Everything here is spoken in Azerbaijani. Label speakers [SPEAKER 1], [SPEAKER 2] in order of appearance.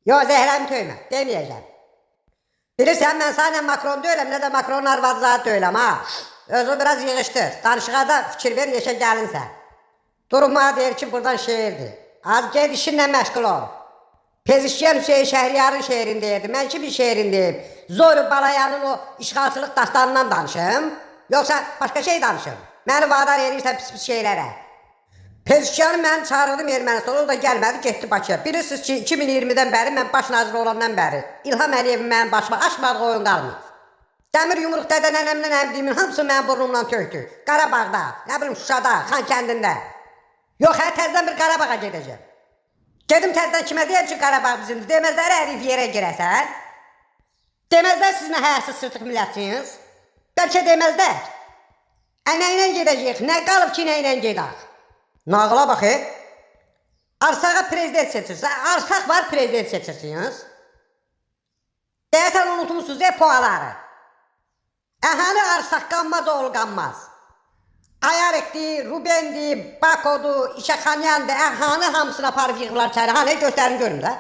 [SPEAKER 1] Yo, zəhləmi töymə, deməyəcəm. Bilirsən, mən sana nə Makron deyiləm, nə də Makronun arvadızadı deyiləm, ha. Özünü biraz yığışdır. Danışığa da fikir ver, yeşə gəlinsən. Durub mənə deyir ki, buradan şeirdir. Az ged işinlə məşğul ol. Pezişkiyan Hüseyin Şəhriyarın şeirini deyirdi. Mən kimin şeirini deyim? Zoru Balayanın o işğalçılıq dastanından danışım? Yoxsa başqa şey danışım? Məni vadar eləyirsən pis-pis şeylərə. Pezişkiyanı mən çağırdım Ermənistana, o da gəlmədi, getdi Bakıya. Bilirsiniz ki, 2020-dən bəri mən baş nazir olandan bəri İlham Əliyevin mənim başıma açmadığı oyun qalmayıb. Dəmir yumruq dədə nənəmdən əmdiyimin hamısı mənim burnumdan tökdü. Qarabağda, nə bilim Şuşada, Xankəndində. Yox, hə, təzədən bir Qarabağa gedəcəm. Gedim təzədən kimə deyəm ki, Qarabağ bizimdir? Deməzlər ərif yerə girəsən. Deməzlər siz nə həyasız sırtıq millətsiniz? Bəlkə deməzlər. Ə, nə ilə gedəcəyik? Nə qalıb ki, nə ilə gedək? Nağıla bax, e. Arsağa prezident seçirsən, arsaq var prezident seçirsiniz. Deyəsən unutmusunuz e puaları. Əhali arsaq qanmaz oğlu qanmaz. Ayarikdi, Rubendi, Bakodu, İşəxanyandı, əhanı hamısını aparıb yığıblar içəri. Hanı göstərin görüm də.